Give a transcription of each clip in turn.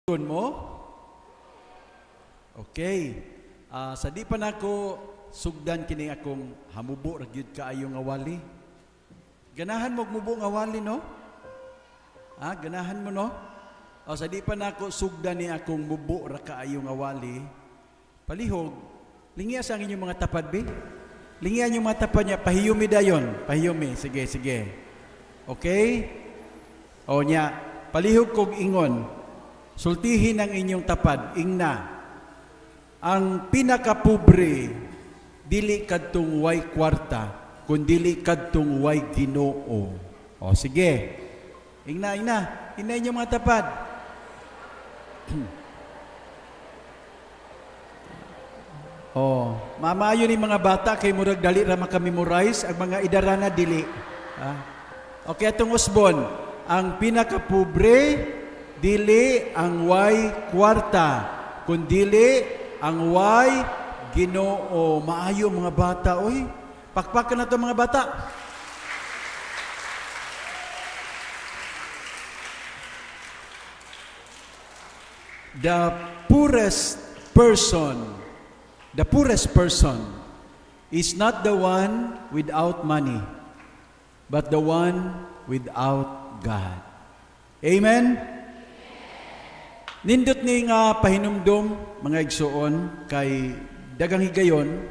Mo? Okay. Sa di pa nako sugdan kini akong hamubo ra gyud kaayo nga wali. Ganahan mo mubo nga wali, no? Ah, ganahan mo, no? O, sa di pa nako sugdan ni akong mubo ra kaayo nga wali. Palihog, lingiya sa inyong mga tapad bi. Lingiya inyong mga tapad niya, pahiyumi dayon, pahiyumi. Sige, sige. Okay? O nya, palihog kog ingon. Sultihin ang inyong tapad, ingna. Ang pinakapobre, dili kadtong way kwarta, kundili kadtong way Ginoo. O sige. Ingna, ingna. Ingna inyong mga tapad. Oh, mamaayo ni mga bata kay murag dali ra maka-memorize, ang mga idarana dili. Ah. Okay, atong usbon, ang pinakapobre dili ang way kwarta, kundili ang way Ginoo. Maayo mga bata, oy. Pakpakan na to mga bata. The poorest person, the poorest person is not the one without money, but the one without God. Amen? Nindot ni nga pahinumdom, mga igsuon, kay dagang higayon,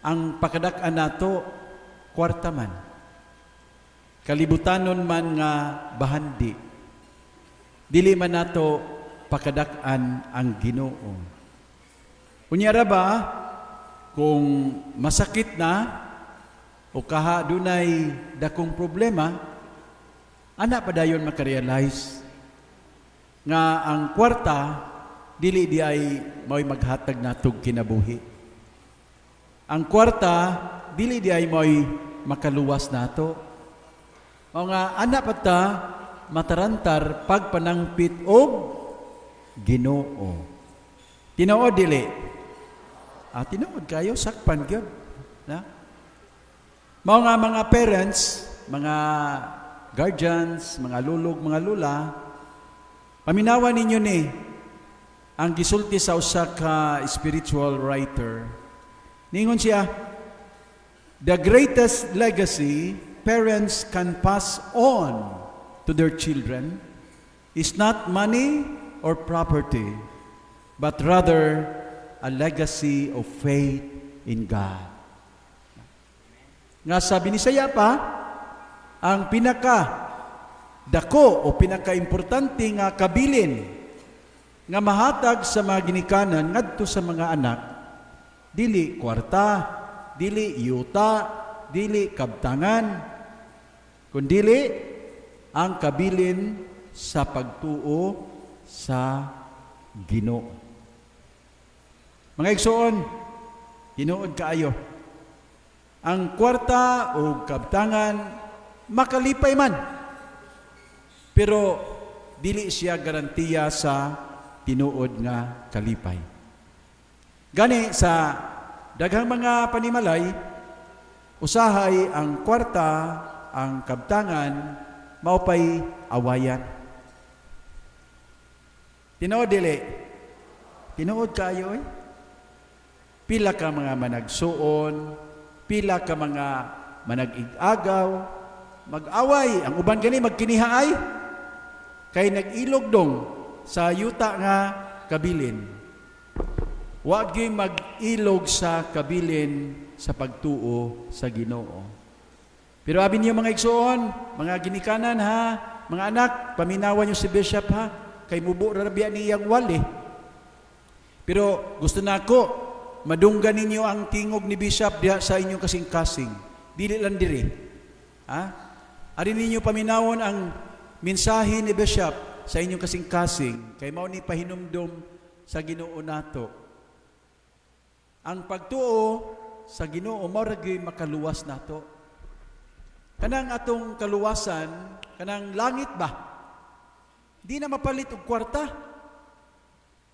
ang pakadak-an nato, kwarta man. Kalibutanon man nga bahandi. Dili man nato pakadak-an ang Ginoo. Unya ra ba, kung masakit na o kaha dunay dakong problema, ana pa dayon makarealize nga ang kwarta dili di ay mao'y maghatag natog kinabuhi. Ang kwarta dili di ay mao'y makaluwas nato. O nga ana pa ta matarantar pagpanangpit og Ginoo. Tinuod dili? Ah, tinuod kayo, sakpan gyud. Na? Mao nga mga parents, mga guardians, mga lulog, mga lula, paminawan ninyo ni ang gisulti sa usa ka spiritual writer. Ningon siya, "The greatest legacy parents can pass on to their children is not money or property, but rather a legacy of faith in God." Nga sa Binisaya pa, ang pinaka dako o pinaka-importante nga kabilin nga mahatag sa mga ginikanan ngadto sa mga anak, dili kwarta, dili yuta, dili kabtangan, kundili ang kabilin sa pagtuo sa Ginoo. Mga igsoon, tinuod kaayo. Ang kwarta o kabtangan makalipay man, pero dili siya garantiya sa tinuod nga kalipay. Gani sa daghang mga panimalay, usahay ang kwarta, ang kabtangan, maupay awayan. Tinuod dili? Tinuod kayo eh. Pila ka mga managsuon, pila ka mga manag-igagaw, mag-away, ang uban gani magkinihaay, kay nag-ilog dong sa yuta nga kabilin. Wa gyud mag-ilog sa kabilin sa pagtuo sa Ginoo. Pero abi niyo mga igsuon, mga ginikanan ha, mga anak, paminawan niyo si Bishop ha, kay mubo ra biya niyang wali. Pero gusto na ako, madunggan ninyo ang tingog ni Bishop diha sa inyong kasing-kasing. Dili lang diri. Ha? Ari ninyo paminawon ang mensahe ni Bishop sa inyong kasing-kasing, kay mao ni pahinumdom sa Ginoo nato. Ang pagtuo sa Ginoo mao ra gyud makaluwas nato. Kanang atong kaluwasan, kanang langit ba? Di na mapalit og kwarta.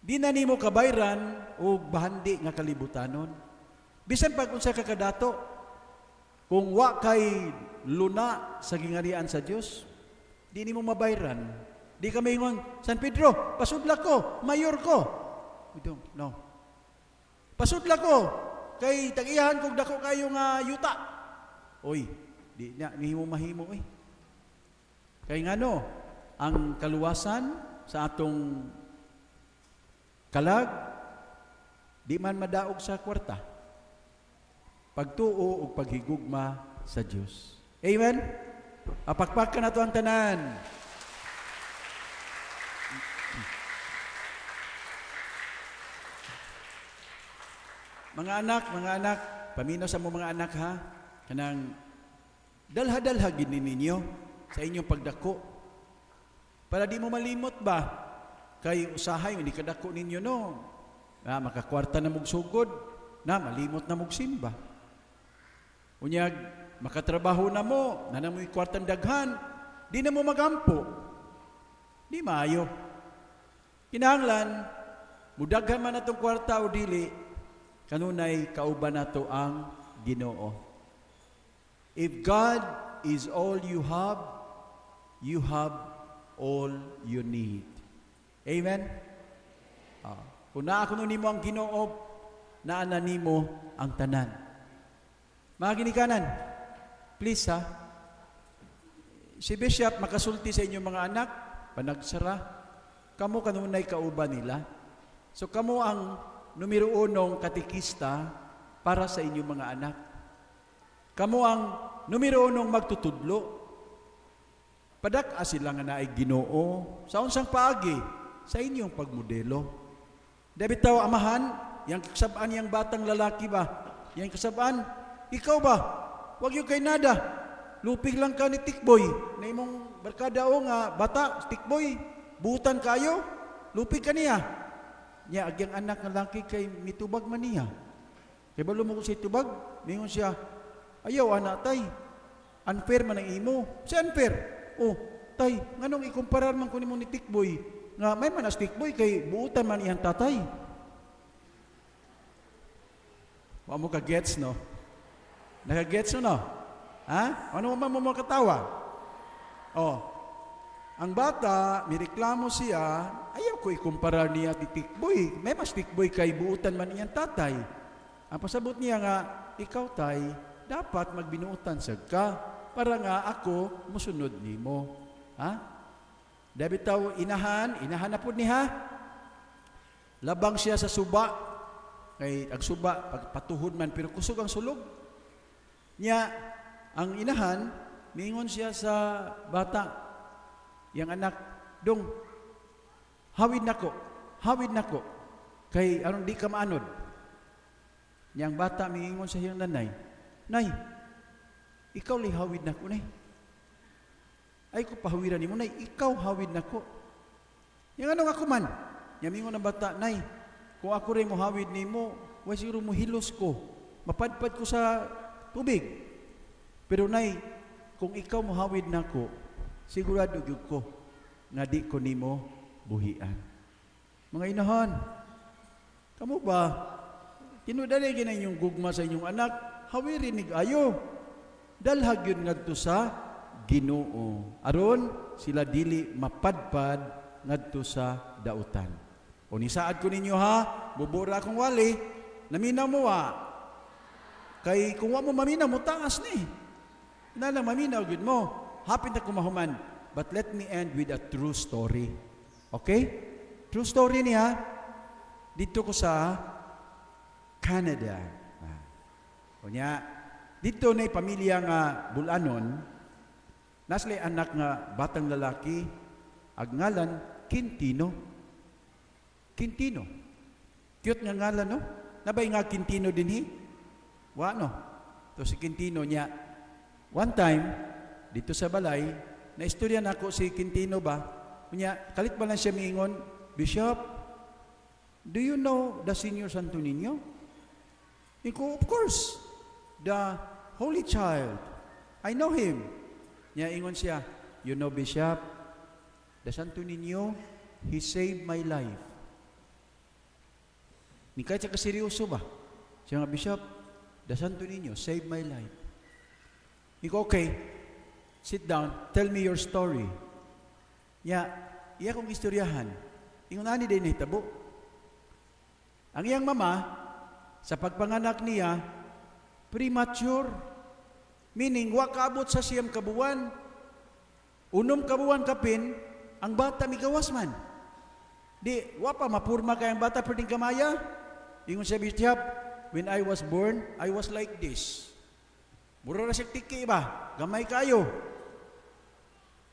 Di na nimo kabayran og bahandi nga kalibutanon. Bisan pag unsa ka kadato, kung wa kay luna sa gingarian sa Dios, di nimo mabayran. Di ka maingon, "San Pedro, pasudla ko, mayor ko." We don't, no. "Pasudla ko, kay tag-iyahan kog dako kayo nga yuta." Oy, di na nihimo mahimo oy. Kay ngano, ang kaluwasan sa atong kalag di man madaog sa kwarta. Pagtuo ug paghigugma sa Dios. Amen. Apakpak nato ang tanan. Mga anak, paminaw sa mo mga anak ha. Kanang dalha-dalha gid ninyo sa inyong pagdako. Para di mo malimot ba? Kay usahay hindi kadako ninyo, no. Na makakwarta na mog sugod, na malimot na mog simba. Unyag makatrabaho na mo, na mo'y kwartang daghan, di na mo magampo. Di maayo. Kinahanglan, mudaghan man atong kwarta o dili, kanunay kauban nato ang Ginoo. If God is all you have all you need. Amen? Kung naa kuno nimo ang Ginoo, naa na nimo ang tanan. Mga ginikanan, please ha, si Bishop makasulti sa inyong mga anak, panagsara, kamo kanunay kauban nila. So kamo ang numero unong katikista para sa inyong mga anak. Kamo ang numero unong magtutudlo. Padak-a sila nga naay Ginoo sa unsang paagi? Sa inyong pagmodelo. Di bitaw amahan, yang kasabaan yang batang lalaki ba? Yang kasabaan, ikaw ba? Wag yung kay nada. Lupig lang ka ni Tikboy. Na imong barkada o nga bata, Tikboy, butan kayo, lupig ka niya. Nya agyang anak nga laki kay mitubag man niya. Kay balo mo kung siya tubag, mingon siya, "Ayaw anak tay, unfair man ang imo." Si unfair. "Oh, tay, nganong ikumparar man ko nimo ni Tikboy, nga may man as Tikboy kay buutan man iyang tatay." Wa mo ka gets, no? Naka-gets mo, no? Ha? Ano man mo katawa? Oh. Ang bata, mireklamo siya, "Ayaw ko ikumpara niya ti Tikboy. May mas Tikboy kay buutan man iyang tatay." Ang pasabot niya nga, "Ikaw tay, dapat magbinuutan sad ka para nga ako musunod nimo." Ha? Dabi taw inahan, inahan na pud niya. Labang siya sa suba, kay ang suba pagpatuhod man pero kusog ang sulog. Nya ang inahan miingon siya sa bata, yang anak, "Dong, hawid nako, hawid nako, kay aron di ka maanod." Yang bata miingon sa iyang nanay, "Nay, ikaw lay hawid nako, nay. Ay ko pahawiran nimo, nay, ikaw hawid nako." "Yang ano nga ako man?" Nya miingon ang bata, "Nay, kung ako rin mo hawid nimo, way siguro mo hilos ko, mapadpad ko sa tubig. Pero nay, kung ikaw mo hawid nako, sigurado gyud ko nga di ko nimo buhian." Mga inahan, kamo ba, tinudali gina inyong gugma sa inyong anak, hawirin nig ayo. Dalhag yun ngadto sa Ginoo. Aron sila dili mapadpad ngadto sa dautan. O nisaad ko ninyo ha, bubura akong wali, naminaw mo wa. Kay kung wa mo maminaw, mo taas ni. Na lang maminaw gyud mo. Hapit na kumahuman. But let me end with a true story. Okay? True story niya. Dito ko sa Canada. Unya, dito na pamilya nga Bulanon, nasli anak nga batang lalaki, ag ngalan Quintino. Quintino. Cute nga ngalan, no? Nabay nga Quintino dinhi? Wa, no? To si Quintino niya. One time, dito sa balay, na istorya nako si Quintino ba? Unya, kalit ba lang siya miingon, "Bishop, do you know the Senior Santo Niño?" Iko, "Of course, the Holy Child. I know him." Niya ingon siya, "You know, Bishop, the Santo Niño, he saved my life." Ni kahit siya kaseryoso ba? Siya nga, "Bishop, the Santo Niño saved my life." Iko, "Okay, sit down, tell me your story." Niya, Iya kong istoryahan. Ingon ani din nahitabo. Ang iyang mama, sa pagpanganak niya, premature. Meaning, wa kaabot sa 9 ka buwan. 6 ka buwan kapin, ang bata migawas man. Di, wa pa mapurma kay ang bata perting kamaya. Ingon siya, "Bishop, when I was born, I was like this." Mura ra siya tiki ba? Gamay kayo.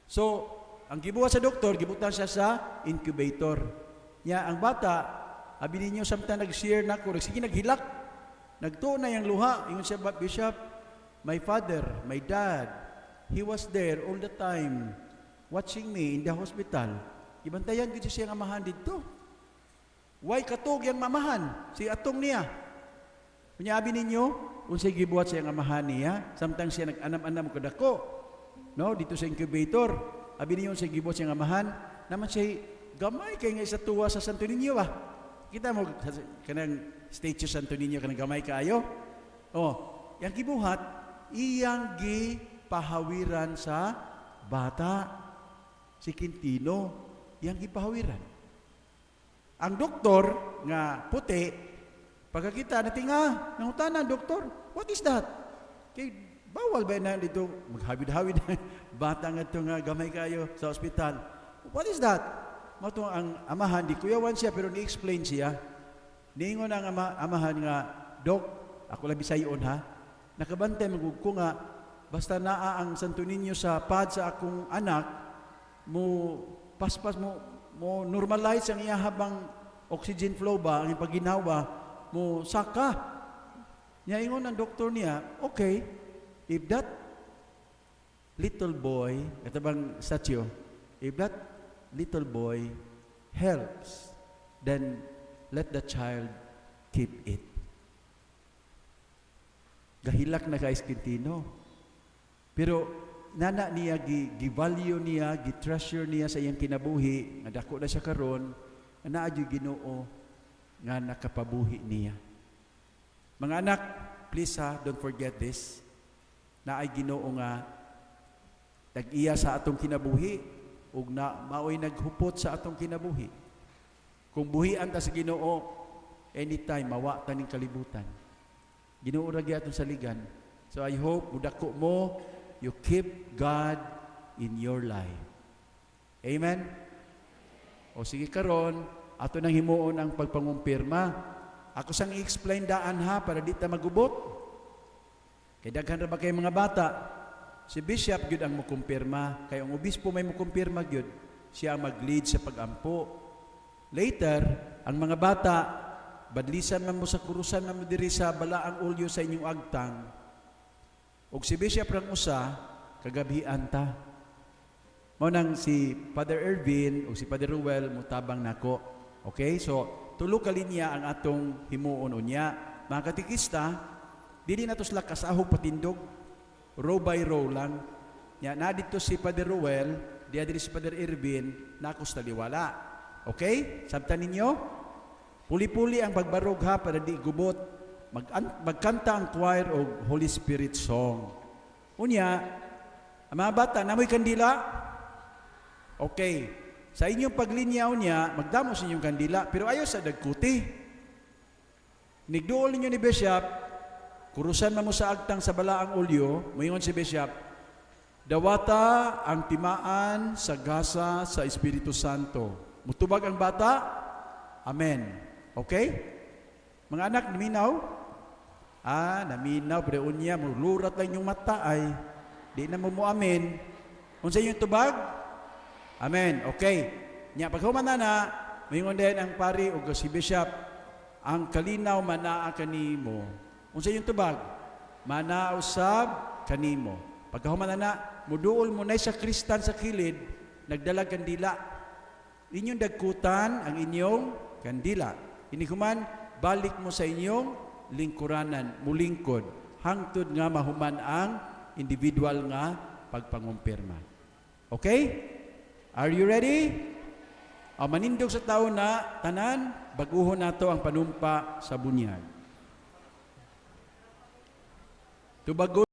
So, ang gibuhat sa doktor, gibutan siya sa incubator. Nya ang bata, abi ninyo samtang nag-share nako, sige naghilak. Nagtuo na yang luha. Ingon siya, "Bishop, my father, my dad, he was there all the time watching me in the hospital." Gibantayan gid siya nga amahan didto. Way katog yang mamahan, si atong niya. Unya abi ninyo, unsay gibuhat sa iyang amahan niya, samtang siya nag-anam-anam kadako. No, dito sa incubator. Abi ninyo unsay gibuhat sa iyang amahan, naman siya gamay kay nga isa tuwa sa Santo Niño ba. Kita mo kanang statue Santo Niño, kanang gamay kaayo. Oh, yang gibuhat, iyang gipahawiran sa bata si Quintino, iyang gipahawiran. Ang doktor nga puti, pagkakita natinga, nangutana, "Doktor, what is that?" Kay bawal ba na dito maghawid-hawid bata nga to nga gamay kayo sa ospital. "What is that?" Mao to ang amahan, di kuyawan siya pero ni-explain siya. Niingon ang amahan nga, "Dok, ako lang bisayon ha. Nakabantay magug ko nga basta naa ang Santo Niño sa pad sa akong anak, mo paspas mo mo normalize ang iya habang oxygen flow ba, ang pagginhawa mo saka." Nya ingon ang doktor niya, "Okay, if that little boy," ito bang statue, "if that little boy helps, then let the child keep it." Gahilak na kay Quintino. Pero nana niya gi-value niya, gi-treasure niya sa iyang kinabuhi, nga dako na siya karon, nga naa gyud Ginoo nga nakapabuhi niya. Mga anak, please ha, don't forget this. Naay Ginoo nga tag-iya sa atong kinabuhi ug na maoy naghupot sa atong kinabuhi. Kung buhian ta sa Ginoo, anytime mawa ta ning kalibutan. Ginoo ra gyud atong saligan. So I hope mudako mo, you keep God in your life. Amen? O sige, karon, ato nang himuon ang pagpangumpirma. Ako sang i-explain daan ha para di ta magubot. Kay daghan ra ba kay mga bata? Si Bishop gyud ang mukumpirma, kay ang obispo may mukumpirma gyud, siya ang mag-lead sa pagampo. Later, ang mga bata, badlisan man mo sa kurusan man mo diri sa balaang olyo sa inyong agtang. Ug si Bishop rang usa, kagabian ta. Mao nang si Father Ervin o si Father Ruel mutabang nako. Okay? So, tulo ka linya ang atong himuon unya. Mga katikista, dili na to sila kasahog patindog. Row by row lang. Nya na dito si Father Ruel, diya diri si Father Ervin, nako sa taliwala. Okay? Sabtan ninyo? Puli-puli ang pagbarog ha para di gubot. Magkanta ang choir og Holy Spirit song. Unya, ang mga bata, namoy kandila? Okay. Sa inyong paglinyaw niya, magdamo sa inyong kandila, pero ayaw sa dagkuti. Nigduol ninyo ni Bishop, kurusan man mo sa agtang sa balaang olyo, moingon si Bishop, "Dawata ang timaan sa gasa sa Espiritu Santo." Mutubag ang bata? Amen. Okay? Mga anak, naminaw? Ah, naminaw, pero unya, mulurat lang yung mata ay. Di na mo mo amen. Unsa yung tubag? Amen. Okay. Nya paghuman na na, moingon din ang pari o si Bishop, "Ang kalinaw manaa kanimo." Unsa yung tubag? Manaa usab kanimo. Pagkahuman na na, muduol mo na sa kristan sa kilid, nagdala kandila. Inyong dagkutan ang inyong kandila. Inighuman, balik mo sa inyong lingkuranan, mulingkod, hangtod nga mahuman ang individual nga pagpangumpirma. Okay? Are you ready? O, manindog sa tao na tanan, baguhon nato ang panumpa sa bunyag. Tubagon.